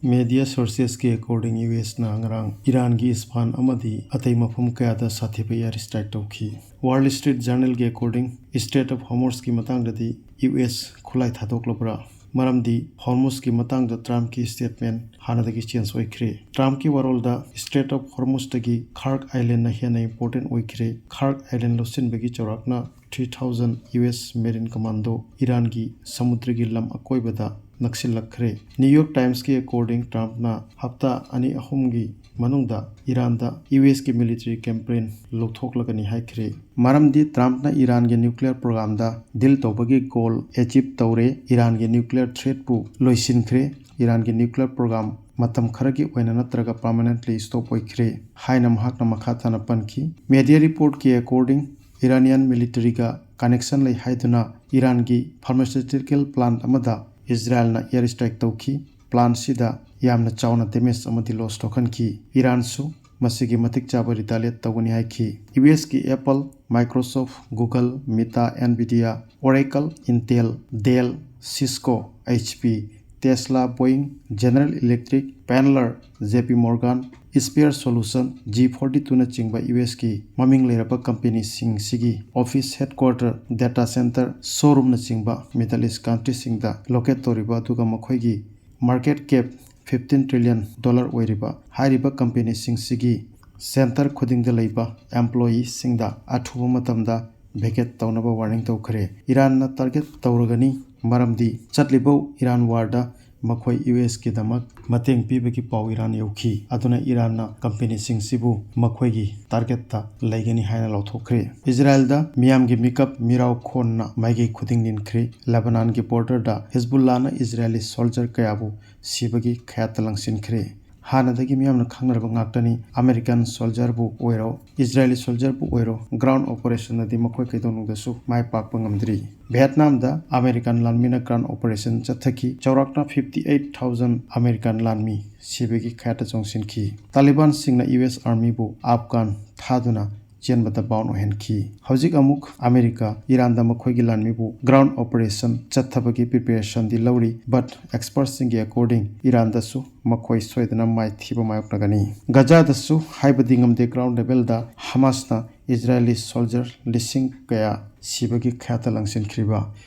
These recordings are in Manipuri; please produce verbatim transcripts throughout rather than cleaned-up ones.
Media sourcesꯀꯤ according, USꯅ ꯉꯔꯥꯡ ꯏꯔꯥꯟꯒꯤ ꯏꯁꯐꯥꯟ ꯑꯃꯗꯤ ꯑꯇꯩ ꯃꯐꯝ ꯀꯌꯥꯗ ꯁꯥꯊꯤꯕ air strike ꯇꯧꯈꯤ꯫ Wall Street Journalꯒꯤ according, Strait of Hormuzꯀꯤ ꯃꯇꯥꯡꯗꯗꯤ US ꯈꯨꯠꯂꯥꯏ ꯊꯥꯗꯣꯛꯂꯕ꯭ꯔꯥ? ꯃꯔꯝꯗꯤ ꯍꯣꯔꯃꯨꯖꯀꯤ ꯃꯇꯥꯡꯗ ꯇ꯭ꯔꯝꯞꯀꯤ statement ꯍꯥꯟꯅꯗꯒꯤ change ꯑꯣꯏꯈ꯭ꯔꯦ꯫ ꯇ꯭ꯔꯝꯞꯀꯤ ꯋꯥꯔꯣꯜꯗ Strait of Hormuzꯇꯒꯤ Khark Islandꯅ ꯍꯦꯟꯅ important ꯑꯣꯏꯈ꯭ꯔꯦ꯫ Khark Island ꯂꯧꯁꯤꯟꯕꯒꯤ ꯆꯥꯎꯔꯥꯛꯅ three thousand US Marine Commando ꯏꯔꯥꯟꯒꯤ ꯁꯃꯨꯗ꯭ꯔꯒꯤ ꯂꯝ ꯑꯀꯣꯏꯕꯗ ꯅꯛꯁꯤꯜꯂꯛꯈ꯭ꯔꯦ꯫ New York Timesꯀꯤ according, ꯇ꯭ꯔꯝꯞꯅ ꯍꯞꯇꯥ ꯑꯅꯤ ꯑꯍꯨꯝꯒꯤ ꯃꯅꯨꯡꯗ ꯏꯔꯥꯟꯗ USꯀꯤ military campaign ꯂꯧꯊꯣꯛꯂꯒꯅꯤ ꯍꯥꯏꯈ꯭ꯔꯦ꯫ ꯃꯔꯝꯗꯤ ꯇ꯭ꯔꯝꯞꯅ ꯏꯔꯥꯟꯒꯤ nuclear programꯗ deal ꯇꯧꯕꯒꯤ goal achieve ꯇꯧꯔꯦ꯫ ꯏꯔꯥꯟꯒꯤ nuclear threatꯄꯨ ꯂꯣꯏꯁꯤꯟꯈ꯭ꯔꯦ꯫ ꯏꯔꯥꯟꯒꯤ nuclear program ꯃꯇꯝ ꯈꯔꯒꯤ ꯑꯣꯏꯅ ꯅꯠꯇ꯭ꯔꯒ permanently stop ꯑꯣꯏꯈ꯭ꯔꯦ ꯍꯥꯏꯅ ꯃꯍꯥꯛꯅ ꯃꯈꯥ ꯇꯥꯅ ꯄꯟꯈꯤ꯫ Media reportꯀꯤ according, Iranian militaryꯒ connection ꯂꯩ ꯍꯥꯏꯗꯨꯅ ꯏꯔꯥꯟꯒꯤ pharmaceutical plant ꯑꯃꯗ ꯏꯖꯔꯥꯏꯜꯅ air strike ꯇꯧꯈꯤ꯫ Plantꯁꯤꯗ ꯌꯥꯝꯅ ꯆꯥꯎꯅ damage ꯑꯃꯗꯤ loss ꯊꯣꯛꯍꯟꯈꯤ꯫ ꯏꯔꯥꯟꯁꯨ ꯃꯁꯤꯒꯤ ꯃꯇꯤꯛ ꯆꯥꯕ retaliate ꯇꯧꯒꯅꯤ ꯍꯥꯏꯈꯤ꯫ USꯀꯤ Apple, Microsoft, Google, Meta, Nvidia, Oracle, Intel, Dell, Cisco, HP, Tesla, Boeing, General Electric, Daimler, JP Morgan, Spire Solution, G forty two ꯅꯆꯤꯡꯕ USꯀꯤ ꯃꯃꯤꯡ ꯂꯩꯔꯕ companyꯁꯤꯡꯁꯤꯒꯤ office, headquarter, data center, showroomꯅꯆꯤꯡꯕ Middle East countryꯁꯤꯡꯗ locate ꯇꯧꯔꯤꯕ ꯑꯗꯨꯒ ꯃꯈꯣꯏꯒꯤ market cap fifteen trillion dollar ꯑꯣꯏꯔꯤꯕ ꯍꯥꯏꯔꯤꯕ companyꯁꯤꯡꯁꯤꯒꯤ center ꯈꯨꯗꯤꯡꯗ ꯂꯩꯕ employeeꯁꯤꯡꯗ ꯑꯊꯨꯕ ꯃꯇꯝꯗ vacate ꯇꯧꯅꯕ warning ꯇꯧꯈ꯭ꯔꯦ꯫ ꯏꯔꯥꯟꯅ target ꯇꯧꯔꯒꯅꯤ, ꯃꯔꯝꯗꯤ ꯆꯠꯂꯤꯕ ꯏꯔꯥꯟ warꯗ ꯃꯈꯣꯏ USꯀꯤꯗꯃꯛ ꯃꯇꯦꯡ ꯄꯤꯕꯒꯤ ꯄꯥꯎ ꯏꯔꯥꯟ ꯌꯧꯈꯤ꯫ ꯑꯗꯨꯅ ꯏꯔꯥꯟꯅ companyꯁꯤꯡꯁꯤꯕꯨ ꯃꯈꯣꯏꯒꯤ targetꯇ ꯂꯩꯒꯅꯤ ꯍꯥꯏꯅ ꯂꯥꯎꯊꯣꯛꯈ꯭ꯔꯦ꯫ ꯏꯖꯔꯥꯏꯜꯗ ꯃꯤꯌꯥꯝꯒꯤ ꯃꯤꯀꯞ ꯃꯤꯔꯥꯎ ꯈꯣꯟꯅ ꯃꯥꯏꯀꯩ ꯈꯨꯗꯤꯡ ꯅꯤꯟꯈ꯭ꯔꯦ꯫ ꯂꯦꯕꯅꯥꯟꯒꯤ borderꯗ ꯍꯤꯖꯕꯨꯜꯂꯥꯅ ꯏꯖꯔꯥꯏꯂꯤ soldier ꯀꯌꯥꯕꯨ ꯁꯤꯕꯒꯤ ꯈꯌꯥꯠꯇ ꯂꯪꯁꯤꯟꯈ꯭ꯔꯦ꯫ ꯍꯥꯟꯅꯗꯒꯤ ꯃꯤꯌꯥꯝꯅ ꯈꯪꯅꯔꯕ ꯉꯥꯛꯇꯅꯤ꯫ American soldierꯕꯨ ꯑꯣꯏꯔꯣ, Israeli soldierꯕꯨ ꯑꯣꯏꯔꯣ, ground operationꯗꯗꯤ ꯃꯈꯣꯏ ꯀꯩꯗꯧꯅꯨꯡꯗꯁꯨ ꯃꯥꯏ ꯄꯥꯛꯄ ꯉꯝꯗ꯭ꯔꯤ꯫ ꯚꯤꯌꯦꯠꯅꯥꯝꯗ American ꯂꯥꯟꯃꯤꯅ ground operation ꯆꯠꯊꯈꯤ꯫ ꯆꯥꯎꯔꯥꯛꯅ fifty eight thousand American ꯂꯥꯟꯃꯤ ꯁꯤꯕꯒꯤ ꯈꯌꯥꯠꯇ ꯆꯣꯡꯁꯤꯟꯈꯤ꯫ ꯇꯥꯂꯤꯕꯥꯟꯁꯤꯡꯅ US Armyꯕꯨ ꯑꯐꯒꯥꯟ ꯊꯥꯗꯨꯅ ꯆꯦꯟꯕꯗ ꯕꯥꯎꯟ ꯑꯣꯏꯍꯟꯈꯤ꯫ ꯍꯧꯖꯤꯛ ꯑꯃꯨꯛ ꯑꯃꯦꯔꯤꯀꯥ ꯏꯔꯥꯟꯗ ꯃꯈꯣꯏꯒꯤ ꯂꯥꯟꯃꯤꯕꯨ ꯒ꯭ꯔꯥꯎꯟ ꯑꯣꯄꯔꯦꯁꯟ ꯆꯠꯊꯕꯒꯤ ꯄ꯭ꯔꯤꯄꯦꯔꯦꯁꯟꯗꯤ ꯂꯧꯔꯤ, ꯕꯠ ꯑꯦꯛꯁꯄꯔꯠꯁꯤꯡꯒꯤ ꯑꯦꯀꯣꯔꯗꯤꯡ ꯏꯔꯥꯟꯗꯁꯨ ꯃꯈꯣꯏ ꯁꯣꯏꯗꯅ ꯃꯥꯏꯊꯤꯕ ꯃꯥꯌꯣꯛꯅꯒꯅꯤ꯫ ꯒꯖꯥꯗꯁꯨ ꯍꯥꯏꯕꯗꯤ ꯉꯝꯗꯦ ꯒ꯭ꯔꯥꯎꯟ ꯂꯦꯚꯦꯜꯗ ꯍꯃꯥꯁꯅ ꯏꯖꯔꯥꯌꯦꯂꯤ ꯁꯣꯜꯖꯔ ꯂꯤꯁꯤꯡ ꯀꯌꯥ ꯁꯤꯕꯒꯤ ꯈꯌꯥꯠꯇ ꯂꯪꯁꯤꯟꯈ꯭ꯔꯤꯕ꯫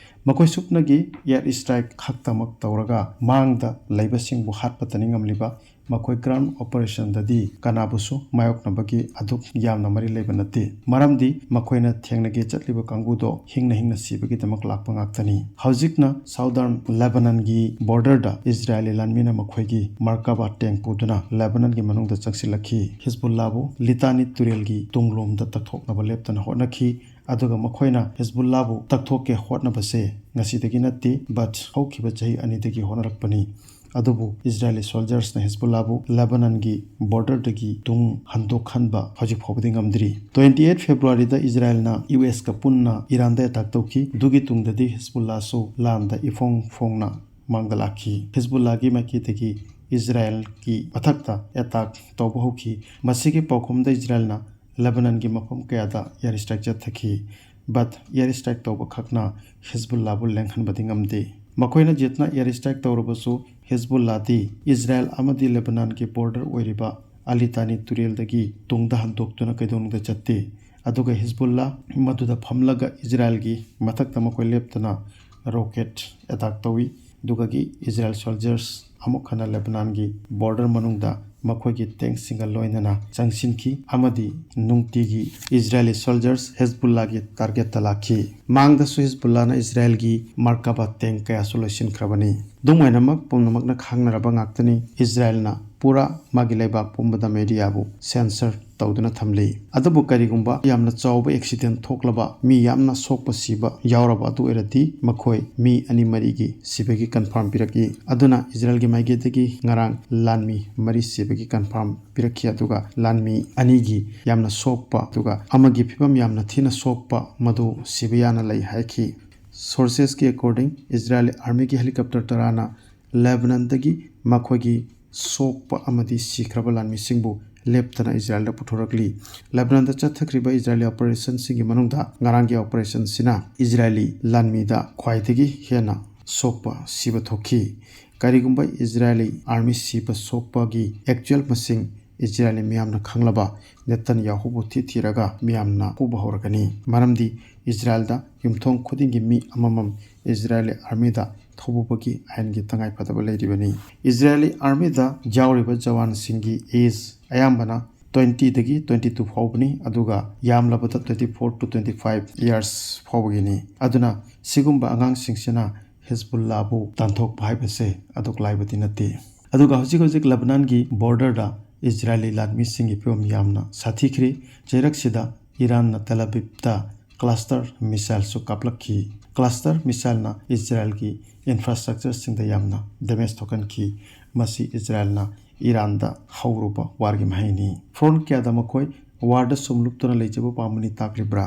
ꯃꯈꯣꯏ ꯁꯨꯞꯅꯒꯤ ꯑꯦꯌꯔ ꯏꯁꯇ꯭ꯔꯥꯏꯛ ꯈꯛꯇꯃꯛ ꯇꯧꯔꯒ ꯃꯥꯡꯗ ꯂꯩꯕꯁꯤꯡꯕꯨ ꯍꯥꯠꯄꯇꯅꯤ ꯉꯝꯂꯤꯕ꯫ ꯃꯈꯣꯏ ꯒ꯭ꯔꯥꯎꯟ ꯑꯣꯄꯔꯦꯁꯟꯗꯗꯤ ꯀꯅꯥꯕꯨꯁꯨ ꯃꯥꯌꯣꯛꯅꯕꯒꯤ ꯑꯗꯨꯛ ꯌꯥꯝꯅ ꯃꯔꯤ ꯂꯩꯕ ꯅꯠꯇꯦ, ꯃꯔꯝꯗꯤ ꯃꯈꯣꯏꯅ ꯊꯦꯡꯅꯒꯦ ꯆꯠꯂꯤꯕ ꯀꯥꯡꯕꯨꯗꯣ ꯍꯤꯡꯅ ꯍꯤꯡꯅ ꯁꯤꯕꯒꯤꯗꯃꯛ ꯂꯥꯛꯄ ꯉꯥꯛꯇꯅꯤ꯫ ꯍꯧꯖꯤꯛꯅ ꯁꯥꯎꯗꯔꯟ ꯂꯦꯕꯅꯟꯒꯤ ꯕꯣꯔꯗꯔꯗ ꯏꯖꯔꯥꯌꯦꯂꯤ ꯂꯥꯟꯃꯤꯅ ꯃꯈꯣꯏꯒꯤ ꯃꯔꯀꯥꯕꯥ ꯇꯦꯡ ꯄꯨꯗꯨꯅ ꯂꯦꯕꯅꯟꯒꯤ ꯃꯅꯨꯡꯗ ꯆꯪꯁꯤꯜꯂꯛꯈꯤ꯫ ꯍꯤꯖꯕꯨꯜꯂꯥꯕꯨ ꯂꯤꯇꯥꯅꯤ ꯇꯨꯔꯦꯜꯒꯤ ꯇꯨꯡꯂꯣꯝꯗ ꯇꯛꯊꯣꯛꯅꯕ ꯂꯦꯞꯇꯅ ꯍꯣꯠꯅꯈꯤ, ꯑꯗꯨꯒ ꯃꯈꯣꯏꯅ ꯍꯤꯖꯕꯨꯜꯂꯥꯕꯨ ꯇꯛꯊꯣꯛꯀꯦ ꯍꯣꯠꯅꯕꯁꯦ ꯉꯁꯤꯗꯒꯤ ꯅꯠꯇꯦ, ꯕꯠ ꯍꯧꯈꯤꯕ ꯆꯍꯤ ꯑꯅꯤꯗꯒꯤ ꯍꯣꯠꯅꯔꯛꯄꯅꯤ꯫ ꯑꯗꯨꯕꯨ ꯏꯖꯔꯥꯌꯦꯂꯤ ꯁꯣꯜꯖꯔꯁꯅ ꯍꯤꯖꯕꯨꯜꯂꯥꯕꯨ ꯂꯦꯕꯅꯟꯒꯤ ꯕꯣꯔꯗꯔꯗꯒꯤ ꯇꯨꯡ ꯍꯟꯗꯣꯛꯍꯟꯕ ꯍꯧꯖꯤꯛ ꯐꯥꯎꯕꯗꯤ ꯉꯝꯗ꯭ꯔꯤ꯫ Twenty eight ꯐꯦꯕ꯭ꯔꯨꯋꯥꯔꯤꯗ ꯏꯖꯔꯥꯌꯦꯜꯅ ꯌꯨ ꯑꯦꯁꯀ ꯄꯨꯟꯅ ꯏꯔꯥꯟꯗ ꯑꯦꯇꯥꯛ ꯇꯧꯈꯤ꯫ ꯑꯗꯨꯒꯤ ꯇꯨꯡꯗꯗꯤ ꯍꯤꯖꯕꯨꯜꯂꯥꯁꯨ ꯂꯥꯟꯗ ꯏꯐꯣꯡ ꯐꯣꯡꯅ ꯃꯥꯡꯗ ꯂꯥꯛꯈꯤ꯫ ꯍꯤꯖꯕꯨꯜꯂꯥꯒꯤ ꯃꯥꯏꯀꯩꯗꯒꯤ ꯏꯖꯔꯥꯌꯦꯜꯒꯤ ꯃꯊꯛꯇ ꯑꯦꯇꯥꯛ ꯇꯧꯕ ꯍꯧꯈꯤ꯫ ꯃꯁꯤꯒꯤ ꯄꯥꯎꯈꯨꯝꯗ ꯏꯖꯔꯥꯌꯦꯜꯅ ꯂꯦꯕꯅꯟꯒꯤ ꯃꯐꯝ ꯀꯌꯥꯗ ꯑꯦꯌꯔ ꯏꯁꯇ꯭ꯔꯥꯏꯛ ꯆꯠꯊꯈꯤ꯫ ꯕꯠ ꯑꯦꯌꯔ ꯏꯁꯇ꯭ꯔꯥꯏꯛ ꯇꯧꯕ ꯈꯛꯅ ꯍꯤꯖꯕꯨꯜꯂꯥꯕꯨ ꯂꯦꯡꯍꯟꯕꯗꯤ ꯉꯝꯗꯦ꯫ ꯃꯈꯣꯏꯅ ꯖꯦꯠꯅ ꯑꯦꯌꯔ ꯏꯁꯇ꯭ꯔꯥꯏꯛ ꯇꯧꯔꯕꯁꯨ ꯍꯤꯖꯕꯨꯜꯂꯥꯗꯤ ꯏꯖꯔꯥꯌꯦꯜ ꯑꯃꯗꯤ ꯂꯦꯕꯅꯥꯟꯒꯤ ꯕꯣꯔꯗꯔ ꯑꯣꯏꯔꯤꯕ ꯑꯂꯤꯇꯥꯅꯤ ꯇꯨꯔꯦꯜꯗꯒꯤ ꯇꯨꯡꯗ ꯍꯟꯗꯣꯛꯇꯨꯅ ꯀꯩꯗꯧꯅꯨꯡꯗ ꯆꯠꯇꯦ꯫ ꯑꯗꯨꯒ ꯍꯤꯖꯕꯨꯜꯂꯥ ꯃꯗꯨꯗ ꯐꯝꯂꯒ ꯏꯖꯔꯥꯌꯦꯜꯒꯤ ꯃꯊꯛꯇ ꯃꯈꯣꯏ ꯂꯦꯞꯇꯅ ꯔꯣꯀꯦꯠ ꯑꯦꯇꯥꯛ ꯇꯧꯏ꯫ ꯑꯗꯨꯒꯒꯤ ꯏꯖꯔꯥꯌꯦꯜ ꯁꯣꯜꯖꯔꯁ ꯑꯃꯨꯛ ꯍꯟꯅ ꯂꯦꯕꯅꯥꯟꯒꯤ ꯕꯣꯔꯗꯔ ꯃꯅꯨꯡꯗ ꯃꯈꯣꯏꯒꯤ ꯇꯦꯡꯁꯤꯡꯒ ꯂꯣꯏꯅꯅ ꯆꯪꯁꯤꯟꯈꯤ ꯑꯃꯗꯤ ꯅꯨꯡꯇꯤꯒꯤ ꯏꯖꯔꯥꯌꯦꯂꯤ ꯁꯣꯜꯖꯔꯁ ꯍꯤꯖꯕꯨꯜꯂꯥꯒꯤ ꯇꯥꯔꯒꯦꯠꯇ ꯂꯥꯛꯈꯤ꯫ ꯃꯥꯡꯗꯁꯨ ꯍꯤꯖꯕꯨꯜꯂꯥꯅ ꯏꯖꯔꯥꯌꯦꯜꯒꯤ ꯃꯔꯀꯥꯕꯥ ꯇꯦꯡ ꯀꯌꯥꯁꯨ ꯂꯣꯏꯁꯤꯟꯈ꯭ꯔꯕꯅꯤ꯫ ꯑꯗꯨꯝ ꯑꯣꯏꯅꯃꯛ ꯄꯨꯝꯅꯃꯛꯅ ꯈꯪꯅꯔꯕ ꯉꯥꯛꯇꯅꯤ, ꯏꯖꯔꯥꯌꯦꯜꯅ ꯄꯨꯔꯥ ꯃꯥꯒꯤ ꯂꯩꯕꯥꯛ ꯄꯨꯝꯕꯗ ꯃꯦꯗꯤꯌꯥꯕꯨ ꯁꯦꯟꯁꯔ ꯇꯧꯗꯨꯅ ꯊꯝꯂꯤ꯫ ꯑꯗꯨꯕꯨ ꯀꯔꯤꯒꯨꯝꯕ ꯌꯥꯝꯅ ꯆꯥꯎꯕ ꯑꯦꯛꯁꯤꯗꯦꯟ ꯊꯣꯛꯂꯕ, ꯃꯤ ꯌꯥꯝꯅ ꯁꯣꯛꯄ ꯁꯤꯕ ꯌꯥꯎꯔꯕ ꯑꯗꯨ ꯑꯣꯏꯔꯗꯤ ꯃꯈꯣꯏ ꯃꯤ ꯑꯅꯤ ꯃꯔꯤꯒꯤ ꯁꯤꯕꯒꯤ ꯀꯟꯐꯥꯔꯝ ꯄꯤꯔꯛꯏ꯫ ꯑꯗꯨꯅ ꯏꯖꯔꯥꯌꯦꯜꯒꯤ ꯃꯥꯏꯀꯩꯗꯒꯤ ꯉꯔꯥꯡ ꯂꯥꯟꯃꯤ ꯃꯔꯤ ꯁꯤꯕꯒꯤ ꯀꯟꯐꯥꯔꯝ ꯄꯤꯔꯛꯈꯤ, ꯑꯗꯨꯒ ꯂꯥꯟꯃꯤ ꯑꯅꯤꯒꯤ ꯌꯥꯝꯅ ꯁꯣꯛꯄ ꯑꯗꯨꯒ ꯑꯃꯒꯤ ꯐꯤꯕꯝ ꯌꯥꯝꯅ ꯊꯤꯅ ꯁꯣꯛꯄ ꯃꯗꯨ ꯁꯤꯕ ꯌꯥꯅ ꯂꯩ ꯍꯥꯏꯈꯤ꯫ ꯁꯣꯔꯁꯦꯁꯀꯤ ꯑꯦꯀꯣꯔꯗꯤꯡ, ꯏꯖꯔꯥꯌꯦꯜ ꯑꯥꯔꯃꯤꯒꯤ ꯍꯦꯂꯤꯀꯣꯞꯇꯔ ꯇꯔꯥꯅ ꯂꯦꯕꯅꯟꯗꯒꯤ ꯃꯈꯣꯏꯒꯤ ꯁꯣꯛꯄ ꯑꯃꯗꯤ ꯁꯤꯈ꯭ꯔꯕ ꯂꯥꯟꯃꯤꯁꯤꯡꯕꯨ ꯂꯦꯞꯇꯅ ꯏꯖꯔꯥꯌꯦꯜꯗ ꯄꯨꯊꯣꯔꯛꯂꯤ꯫ ꯂꯦꯕꯅꯥꯟꯗ ꯆꯠꯊꯈ꯭ꯔꯤꯕ ꯏꯖꯔꯥꯌꯦꯂꯤ ꯑꯣꯄꯔꯦꯁꯟꯁꯤꯡꯒꯤ ꯃꯅꯨꯡꯗ ꯉꯔꯥꯡꯒꯤ ꯑꯣꯄꯔꯦꯁꯟꯁꯤꯅ ꯏꯖꯔꯥꯌꯦꯂꯤ ꯂꯥꯟꯃꯤꯗ ꯈ꯭ꯋꯥꯏꯗꯒꯤ ꯍꯦꯟꯅ ꯁꯣꯛꯄ ꯁꯤꯕ ꯊꯣꯛꯈꯤ꯫ ꯀꯔꯤꯒꯨꯝꯕ ꯏꯖꯔꯥꯌꯦꯂꯤ ꯑꯥꯔꯃꯤ ꯁꯤꯕ ꯁꯣꯛꯄꯒꯤ ꯑꯦꯛꯆꯨꯑꯦꯜ ꯃꯁꯤꯡ ꯏꯖꯔꯥꯌꯦꯂꯤ ꯃꯤꯌꯥꯝꯅ ꯈꯪꯂꯕ ꯅꯦꯇꯟꯌꯥꯍꯨꯕꯨ ꯊꯤ ꯊꯤꯔꯒ ꯃꯤꯌꯥꯝꯅ ꯐꯨꯕ ꯍꯧꯔꯒꯅꯤ꯫ ꯃꯔꯝꯗꯤ ꯏꯖꯔꯥꯌꯦꯜꯗ ꯌꯨꯝꯊꯣꯡ ꯈꯨꯗꯤꯡꯒꯤ ꯃꯤ ꯑꯃꯃꯝ ꯏꯖꯔꯥꯌꯦꯂꯤ ꯑꯥꯔꯃꯤꯗ ꯊꯧꯕꯨꯕꯒꯤ ꯑꯥꯏꯟꯒꯤ ꯇꯉꯥꯏꯐꯗꯕ ꯂꯩꯔꯤꯕꯅꯤ꯫ ꯏꯖꯔꯥꯌꯦꯂꯤ ꯑꯥꯔꯃꯤꯗ ꯌꯥꯎꯔꯤꯕ ꯖꯋꯥꯟꯁꯤꯡꯒꯤ ꯑꯦꯖ ꯑꯌꯥꯝꯕꯅ ꯇ꯭ꯋꯦꯟꯇꯤꯗꯒꯤ ꯇ꯭ꯋꯦꯟꯇꯤ ꯇꯨ ꯐꯥꯎꯕꯅꯤ, ꯑꯗꯨꯒ ꯌꯥꯝꯂꯕꯗ twenty four to twenty five years ꯐꯥꯎꯕꯒꯤꯅꯤ꯫ ꯑꯗꯨꯅ ꯁꯤꯒꯨꯝꯕ ꯑꯉꯥꯡꯁꯤꯡꯁꯤꯅ ꯍꯤꯖꯕꯨꯜꯂꯥꯕꯨ ꯇꯥꯟꯊꯣꯛꯄ ꯍꯥꯏꯕꯁꯦ ꯑꯗꯨꯛ ꯂꯥꯏꯕꯗꯤ ꯅꯠꯇꯦ꯫ ꯑꯗꯨꯒ ꯍꯧꯖꯤꯛ ꯍꯧꯖꯤꯛ ꯂꯕꯅꯥꯟꯒꯤ ꯕꯣꯔꯗꯔꯗ ꯏꯖꯔꯥꯌꯦꯂꯤ ꯂꯥꯟꯃꯤꯁꯤꯡꯒꯤ ꯐꯤꯕꯝ ꯌꯥꯝꯅ ꯁꯥꯊꯤꯈ꯭ꯔꯦ꯫ ꯆꯩꯔꯛꯁꯤꯗ ꯏꯔꯥꯟꯅ ꯇꯦꯂꯕꯤꯕꯇ ꯀ꯭ꯂꯁꯇꯔ ꯃꯤꯁꯥꯏꯜꯁꯨ ꯀꯥꯞꯂꯛꯈꯤ꯫ ꯀ꯭ꯂꯁꯇꯔ ꯃꯤꯁꯥꯏꯜꯅ ꯏꯖꯔꯥꯌꯦꯜꯒꯤ ꯏꯟꯐ꯭ꯔꯥꯁ꯭ꯇ꯭ꯔꯛꯆꯔꯁꯤꯡꯗ ꯌꯥꯝꯅ ꯗꯦꯃꯦꯖ ꯊꯣꯛꯍꯟꯈꯤ꯫ ꯃꯁꯤ ꯏꯖꯔꯥꯌꯦꯜꯅ ꯏꯔꯥꯟꯗ ꯍꯧꯔꯨꯕ ꯋꯥꯔꯒꯤ ꯃꯍꯩꯅꯤ꯫ ꯐ꯭ꯔꯣꯟꯠ ꯀꯌꯥꯗ ꯃꯈꯣꯏ ꯋꯥꯔꯗ ꯁꯨꯝ ꯂꯨꯞꯇꯨꯅ ꯂꯩꯖꯕ ꯄꯥꯝꯕꯅꯤ ꯇꯥꯛꯂꯤꯕ꯭ꯔꯥ?